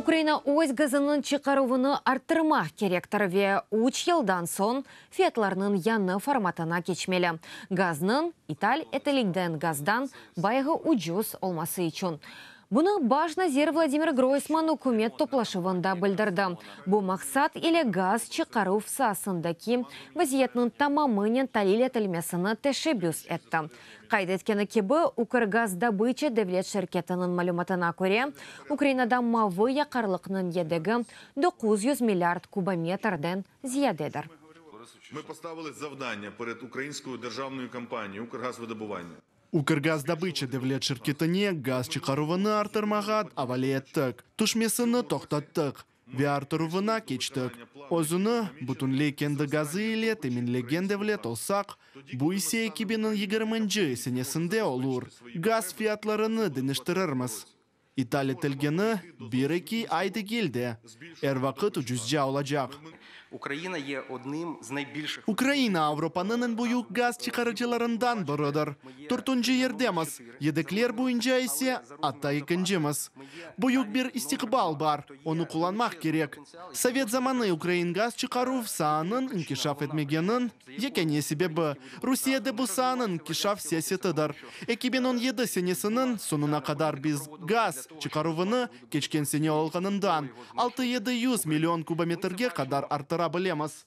Ukraina öz gazınıñ çıqaruvını arttırmaq kerektir ve üç yıldan soñ fiyatlarnıñ yañı formatına keçmeli, gaznıñ, ital etilgen gazdan bayağı ucuz olması içün. Bunı baş nazir Vladimir Groysman ükümet toplaşuvında bildirdi. Bu maqsat ile gaz çıqaruv saasındaki vaziyetniñ tamamınen talil etilmesini teşebbüs etti. Qayd etkeni kibi, Ukrgazdobıça devlet şirketiniñ malümatına köre, Ukrainada mavı yaqarlıqnıñ yedegi 900 milliard kubometrden ziyadedir. Ми поставили завдання перед українською державною компанією «Укргазвидобування». Ukrgazdobıça devlet şirketine gaz çıqaruvını arttırmağa avale ettik. Tüşmesini toqtattıq ve arttıruvına keçtik. Özüni bütünley kendi gazı ile teminlegen devlet olsaq, bu ise 2020-nci senesinde olur, gaz fiyatlarını deñiştirirmiz. İtal etilgeni bir-eki ay degil de, er vaqıt ucuzca olacaq. Україна є одним з найбільших Ukraina Avropanıñ eñ büyük gaz çıqarıcılarından biridir. Dörtünci yerdemiz, yedekler boyunca ise atta ekincimiz. Büyük bir istiqbal bar, onı qullanmaq kerek. Sovet zamanı ukrain gaz çıqaruv saanıñ inkişaf etmegeniñ yekâne sebebi, Rusiyede bu saanıñ inkişaf siyasetidir. 2017 senesiniñ soñuna qadar biz gaz çıqaruvını keçken sene olğanından 6-700 million kubometrge qadar arttıra bilemiz.